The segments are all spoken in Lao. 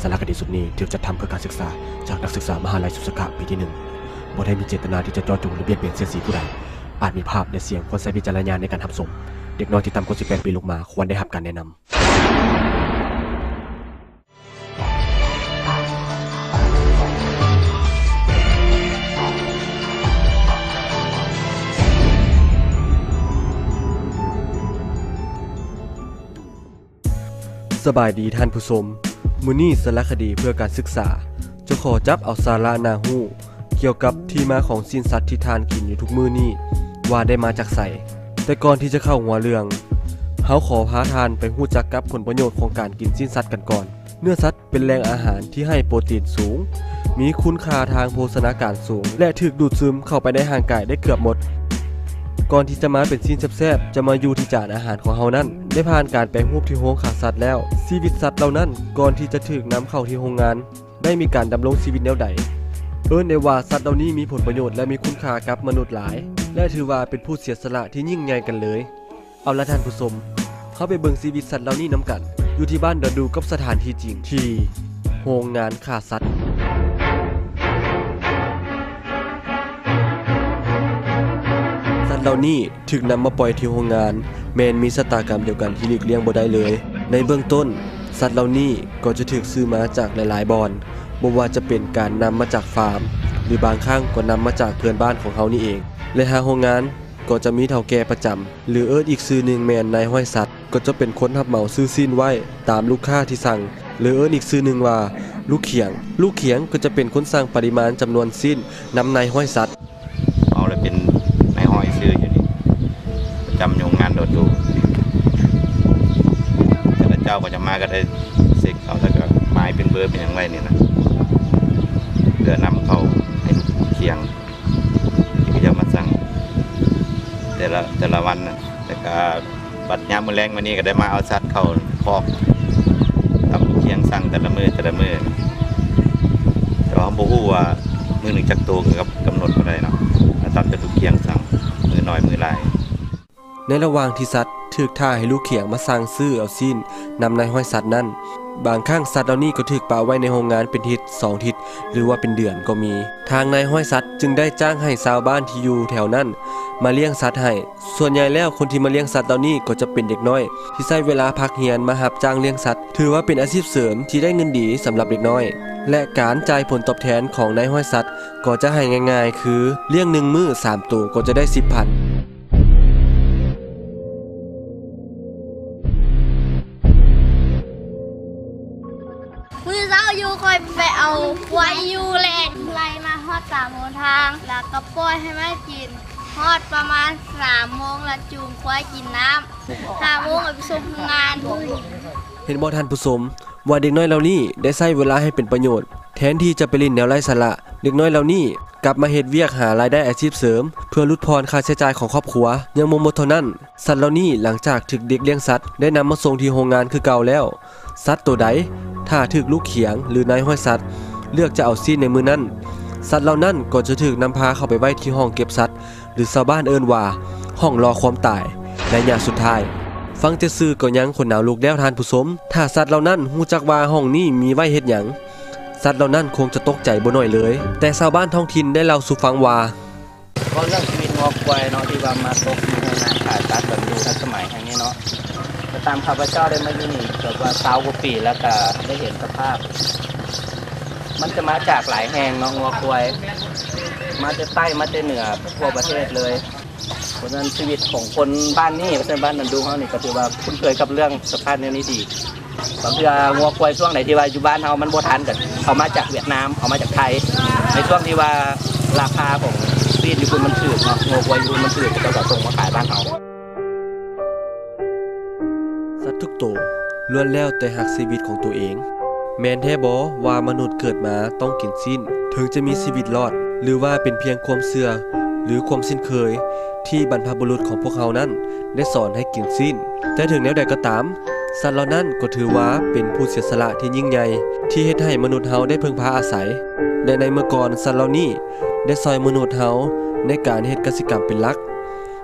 ສາລະຄະດີຊຸດນີ້ຖືກຈັດທຳເພື່ອການສຶກສາຈາກນັກສຶກສາມະຫາໄລສຸດສາຂະປີທີໜຶ່ງ. ບໍ່ໄດ້ມີເຈດຕະນາທີ່ຈະເຈາະຈົງ ຫຼື ບຽດບຽນສຽດສີຜູ້ໃດ. ອາດມີພາບ ແລະ ສຽງ ຄວນໃຊ້ວິຈາລະນະຍານໃນການຮັບຊົມ. ເດັກນ້ອຍທີ່ຕ່ຳກວ່າສິບແປດປີລົງມາຄວນໄດ້ຮັບການແນະນຳ. ສະບາຍດີທ່ານຜູ້ຊົມ, ມື້ນີ້ສາລະຄະດີເພື່ອການສຶກສາຈະຂໍຈັບເອົາສາລະໜ້າຮູ້ກ່ຽວກັບທີ່ມາຂອງຊີ້ນສັດທີ່ທ່ານກິນຢູ່ທຸກມື້ນີ້ວ່າໄດ້ມາຈາກໃສ. ແຕ່ກ່ອນທີ່ຈະເຂົ້າຫົວເລື່ອງ, ເຮົາຂໍພາທ່ານໄປຮູ້ຈັກກັບຜົນປະໂຫຍດຂອງການກິນຊີ້ນສັດກັນກ່ອນ. ເນື້ອສັດ ເປັນແຫຼ່ງອາຫານທີ່ໃຫ້ໂປຣຕີນສູງ, ມີຄຸນຄ່າທາງໂພຊະນາການສູງ ແລະ ຖືກດູດຊຶມເຂົ້າໄປໃນຮ່າງກາຍໄດ້ເກືອບໝົດ. ກ່ອນທີ່ຈະມາເປັນຊີ້ນແຊບໆ ຈະມາຢູ່ທີ່ຈານອາຫານຂອງເຮົານັ້ນ ໄດ້ຜ່ານການແປຮູບທີ່ໂຮງຂ້າສັດແລ້ວ. ຊີວິດສັດເຫຼົ່ານັ້ນ ກ່ອນທີ່ຈະຖືກນຳເຂົ້າທີ່ໂຮງງານ ໄດ້ມີການດຳລົງຊີວິດແນວໃດ? ເອີ້ນໄດ້ວ່າສັດເຫຼົ່ານີ້ມີຜົນປະໂຫຍດ ແລະ ມີຄຸນຄ່າກັບມະນຸດຫຼາຍ ແລະ ຖືວ່າເປັນຜູ້ເສຍສະຫຼະທີ່ຍິ່ງໃຫຍ່ກັນເລີຍ. ເອົາລະທ່ານຜູ້ຊົມ, ເຮົາໄປເບິ່ງຊີວິດສັດເຫຼົ່ານີ້ນຳກັນ ຢູ່ທີ່ບ້ານດອນດູກັບສະຖານທີ່ຈິງ ທີ່ໂຮງງານຂ້າສັດ. ສັດເຫຼົ່ານີ້ຖືກນຳມາປ່ອຍທີ່ໂຮງງານ ແມ່ນມີຊະຕາກຳດຽວກັນທີ່ຫຼີກລ່ຽງບໍ່ໄດ້ເລີຍ. ໃນເບື້ອງຕົ້ນ, ສັດເຫຼົ່ານີ້ກໍຈະຖືກຊື້ມາຈາກຫຼາຍໆບ່ອນ, ບໍ່ວ່າຈະເປັນການນຳມາຈາກຟາມ ຫຼື ບາງຄັ້ງກໍນຳມາຈາກເພື່ອນບ້ານຂອງເຮົານີ້ເອງ ແລະ ທາງໂຮງງານ ກໍຈະມີເຖົ້າແກ່ປະຈຳ ຫຼື ເອີ້ນອີກຊື່ໜຶ່ງແມ່ນນາຍຮ້ອຍສັດ ກໍຈະເປັນຄົນຮັບເໝົາຊື້ຊີ້ນໄວ້ຕາມລູກຄ້າທີ່ສັ່ງ ຫຼື ເອີ້ນອີກຊື່ໜຶ່ງວ່າລູກຂຽງ. ລູກຂຽງກໍຈະເປັນຄົນສັ່ງປະລິມານຈຳນວນຊີ້ນນຳນາຍຮ້ອຍສັດ. ເອົາລະເປັນນາຍຮ້ອຍຊື່ຢູ່ນີ້ ປະຈຳໂຮງງານໂດດດູ. ແຕ່ລະເຈົ້າກໍຈະມາກໍໄດ້ເຊັກເອົາ ແລ້ວກໍໝາຍເປັນເບີເປັນຫຍັງໄວ້ນີ້ນະ ເພື່ອນຳເຂົ້າໃຫ້ລູກຂຽງ ທີ່ເຂົາເຈົ້າມາສັ່ງແຕ່ລະ ແຕ່ລະວັນນະ. ແລ້ວກະບັດຍາມມື້ແລງມານີ້ກໍໄດ້ມາເອົາສັດເຂົ້າຄອກຕາມລູກຂຽງສັ່ງແຕ່ລະມື້ ແຕ່ລະມື້. ແຕ່ວ່າເຮົາບໍ່ຮູ້ວ່າມື້ໜຶ່ງຈັກໂຕ ກໍກຳ ກຳນົດບໍ່ໄດ້ເນາະ, ແລ້ວຕາມແຕ່ລູກຂຽງສັ່ງ ມື້ໜ້ອຍມື້ຫຼາຍ. ໃນລະຫວ່າງທີ່ສັດຖືກຖ້າໃຫ້ລູກຂຽງມາສັ່ງຊື້ເອົາຊີ້ນນຳນາຍຮ້ອຍສັດນັ້ນ, ບາງຄັ້ງສັດເຫຼົ່ານີ້ກໍຖືກປະໄວ້ໃນໂຮງງານເປັນທິດສອງທິດ ຫຼືວ່າເປັນເດືອນກໍມີ. ທາງນາຍຮ້ອຍສັດຈຶ່ງໄດ້ຈ້າງໃຫ້ຊາວບ້ານທີ່ຢູ່ແຖວນັ້ນມາລ້ຽງສັດໃຫ້. ສ່ວນໃຫຍ່ແລ້ວຄົນທີ່ມາລ້ຽງສັດເຫຼົ່ານີ້ກໍຈະເປັນເດັກນ້ອຍທີ່ໃຊ້ເວລາພັກຮຽນມາຮັບຈ້າງລ້ຽງສັດ. ຖືວ່າເປັນອາຊີບເສີມທີ່ໄດ້ເງິນດີສຳລັບເດັກນ້ອຍ ແລະ ການຈ່າຍຜົນຕອບແທນຂອງນາຍຮ້ອຍສັດກໍຈະໃຫ້ງ່າຍໆ ຄືລ້ຽງໜຶ່ງມື້ສາມໂຕກໍຈະໄດ້ສິບພັນ. ມື້ເຊົ້າຢູ່ຂ້ອຍໄປເອົາຄວາຍຢູ່ແລະໄລ່ມາຮອດຕາມຫົນທາງ ແລ້ວກໍປ່ອຍໃຫ້ມັນກິນ ຮອດປະມານສາມໂມງ ແລ້ວຈູງຄວາຍກິນນ້ຳ. ຫ້າໂມງກໍໄປສົ່ງໂຮງງານ. ເຫັນບໍ່ທ່ານຜູ້ຊົມ ວ່າເດັກນ້ອຍເຫຼົ່ານີ້ໄດ້ໃຊ້ເວລາໃຫ້ເປັນປະໂຫຍດ ແທນທີ່ຈະໄປຫຼິ້ນແນວໄຮ້ສາລະ, ເດັກນ້ອຍເຫຼົ່ານີ້ກັບມາເຮັດວຽກຫາລາຍໄດ້ອາຊີບເສີມ ເພື່ອຫຼຸດຜ່ອນຄ່າໃຊ້ຈ່າຍຂອງຄອບຄົວ. ຍັງບໍ່ໝົດເທົ່ານັ້ນ, ສັດເຫຼົ່ານີ້ຫຼັງຈາກຖືກເດັກລ້ຽງສັດໄດ້ນຳມາສົ່ງທີ່ໂຮງງານຄືເກົ່າແລ້ວ, ສັດໂຕໃດຖ້າຖືກລູກຂຽງ ຫຼື ນາຍຮ້ອຍສັດເລືອກຈະເອົາຊີ້ນໃນມື້ນັ້ນ, ສັດເຫຼົ່ານັ້ນກໍຈະຖືກນຳພາເຂົ້າໄປໄວ້ທີ່ຫ້ອງເກັບສັດ ຫຼື ຊາວບ້ານເອີ້ນວ່າຫ້ອງລໍຄວາມຕາຍ ໄລຍະສຸດທ້າຍ. ຟັງແຕ່ຊື່ກໍຍັງຂົນໜາວລຸກແລ້ວທ່ານຜູ້ຊົມ. ຖ້າສັດເຫຼົ່ານັ້ນຮູ້ຈັກວ່າຫ້ອງນີ້ມີໄວ້ເຮັດຫຍັງ, ສັດເຫຼົ່ານັ້ນຄົງຈະຕົກໃຈບໍ່ໜ້ອຍເລີຍ. ແຕ່ຊາວບ້ານທ້ອງຖິ່ນໄດ້ເລົ່າສູ່ຟັງວ່າ ເວົ້າເລື່ອງຊີວິດງົວຄວາຍເນາະ ທີ່ວ່າມາຕົກຢູ່ໂຮງງານຂ້າສັດ ແບບຢູ່ທັນສະໄໝແຫ່ງນີ້ເນາະ, ກໍຕາມຂ້າພະເຈົ້າໄດ້ມາຢູ່ນີ້ເກືອບວ່າຊາວກວ່າປີ ແລ້ວກໍໄດ້ເຫັນສະພາບ ມັນຈະມາຈາກຫຼາຍແຫ່ງເນາະ ງົວຄວາຍ ມາແຕ່ໃຕ້ ມາແຕ່ເໜືອ ທົ່ວປະເທດເລີຍ. ເພາະສະນັ້ນຊີວິດຂອງຄົນບ້ານນີ້ ເພາະສະນັ້ນບ້ານດອນດູເຮົານີ້ກໍຖືວ່າຄຸ້ນເຄີຍກັບເລື່ອງສະພາບແນວນີ້ດີ. ບາງເທື່ອງົວຄວາຍຊ່ວງໃດທີ່ວ່າຢູ່ບ້ານເຮົາມັນບໍ່ທັນ ກໍເອົາມາຈາກຫວຽດນາມ ເອົາມາຈາກໄທ. ໃນຊ່ວງທີ່ວ່າລາຄາຂອງຊີ້ນຢູ່ພຸ້ນມັນຖືກເນາະ ງົວຄວາຍຢູ່ພຸ້ນມັນຖືກ ເຂົາເຈົ້າກໍສົ່ງມາຂາຍບ້ານເຮົາ. ສັດທຸກໂຕລ້ວນແລ້ວແຕ່ຮັກຊີວິດຂອງໂຕເອງ. ແມ່ນແທ້ບໍ່ວ່າມະນຸດເກີດມາຕ້ອງກິນຊີ້ນເຖິງຈະມີຊີວິດລອດ ຫຼືວ່າເປັນພຽງຄວາມເຊື່ອ ຫຼື ຄວາມຊິນເຄີຍທີ່ບັນພະບຸລຸດຂອງພວກເຮົານັ້ນໄດ້ສອນໃຫ້ກິນຊີ້ນ? ແຕ່ເຖິງແນວໃດກໍຕາມ, ສັດເຫຼົ່ານັ້ນກໍຖືວ່າເປັນຜູ້ເສຍສະຫຼະທີ່ຍິ່ງໃຫຍ່ ທີ່ເຮັດໃຫ້ມະນຸດເຮົາໄດ້ເພິ່ງພາອາໄສ ແລະ ໃນເມື່ອກ່ອນ ສັດເຫຼົ່ານີ້ໄດ້ຊ່ອຍມະນຸດເຮົາໃນການເຮັດກະສິກຳເປັນຫຼັກ.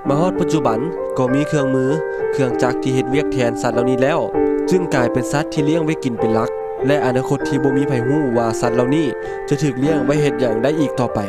ມາຮອດປັດຈຸບັນກໍມີເຄື່ອງມື, ເຄື່ອງຈັກທີ່ເຮັດວຽກແທນສັດເຫຼົ່ານີ້ແລ້ວ, ຈຶ່ງກາຍເປັນສັດທີ່ລ້ຽງໄວ້ກິນເປັນຫຼັກ. ແລະ ອະນາຄົດທີ່ບໍ່ມີໃຜຮູ້ວ່າສັດເຫຼົ່ານີ້ຈະຖືກລ້ຽງໄວ້ເຮັດຫຍັງໄດ້ອີກຕໍ່ໄປ.